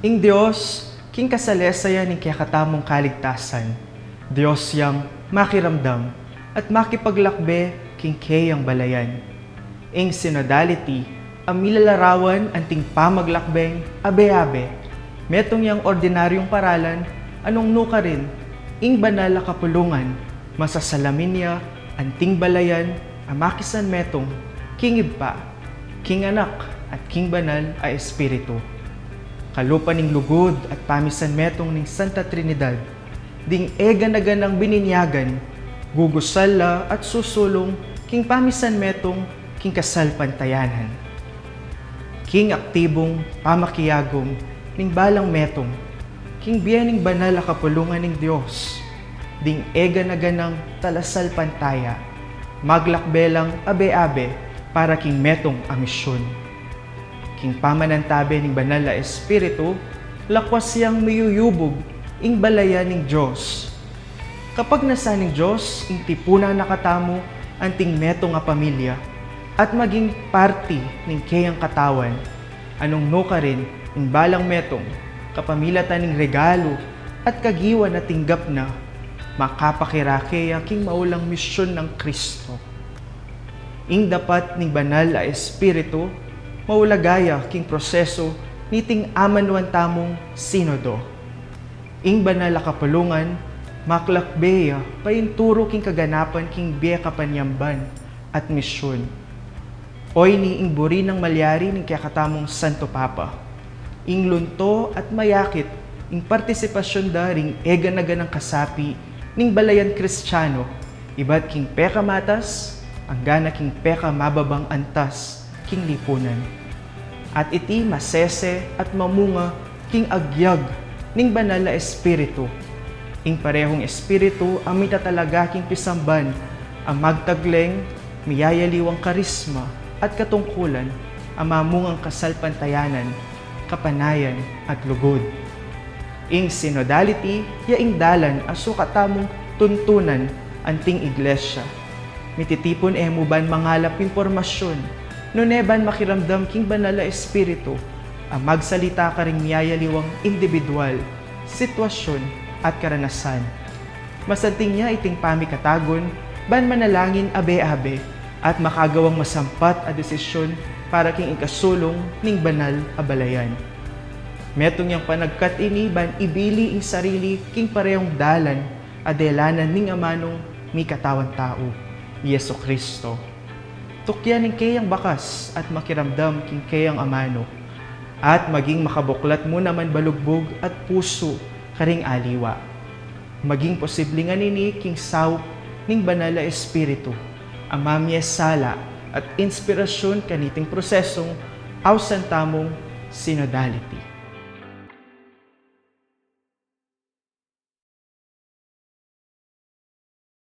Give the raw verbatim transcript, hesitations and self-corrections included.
Ing Dios, king kasalesa ya ning kekatamung kaligtasan, Dios yang makiramdam at makipaglakbe king keyang balayan. Ing synodality a milalarawan anting pamaglakbeng abe-abe, metung yang ordinaryung paralan a nung nukarin ing banal a kapulungan, masasalamin ya anting balayan a makisanmetung king Ibpa, king Anak, at king Banal a Espiritu. Kalupa ning lugud at pamisanmetung ning Santa Trinidad, ding e gana-ganang bininyagan, gugusal la at susulung king pamisanmetung king kasalpantayanan. King aktibung pamakiagum ning balang metung king bie ning banal a kapulungan ning Dios, ding e gana-ganang talasalpantaya, maglakbe lang abe-abe para king metung a misyun. King pamanantabe ning Banal a Espiritu, lakwas yang miyuyubug ing balayan ning Dios. Kapagnasan ning Dios ing tipunan na katamu anting metung a pamilya at maging parti ning keyang katawan, a nung nukarin ing balang metung kapamilatan ning regalu at kagiwan a tinggap na, makapakirake ya king maulang misyun nang Kristo. Ing dapat ning Banal a Espiritu, maulaga ya king prosesu niting amanuan tamung sinodo. Ing banal a kapulungan, maklakbe ya painturu king kaganapan king bie kapanyamban at misyun. Oyni ing buri nang malyari ning kekatamung Santo Papa. Ing lunto at mayakit ing partisipasyun da ring e gana-ganang kasapi ning balayan Kristiano, ibat king pekamatas, anggana king pekamababang antas king lipunan. At iti masese at mamunga king agyag ning Banal a Espiritu. Ing parehung Espiritu a mitatalaga king pisamban a magtagleng miyayaliwang karisma at katungkulan a mamungang kasalpantayanan, kapanayan, at lugud. Ing synodality ya ing dalan a sukat tamung tuntunan anting iglesia. Mititipun e mu ban mangalap impormasyun, nune ban makiramdam king Banal a Espiritu a magsalita karing miyayaliwang indibidwal, sitwasyun, at karanasan. Masanting ya iting pamikatagun ban manalangin abe-abe at makagawang masampat a desisyun para king ikasulung ning banal a balayan. Metung yang panagkat ini ban ibili ing sarili king parehung dalan a delanan ning amanung mikatawan tau, i Jesucristo. Tukyan ing keyang bakas at makiramdam king keyang amanu, at maging makabuklat mu naman balugbug at pusu karing aliwa. Maging posible ngan ini king saup ning Banal a Espiritu, a mamie sala at inspirasyun kaniting prosesung ausan tamung synodality.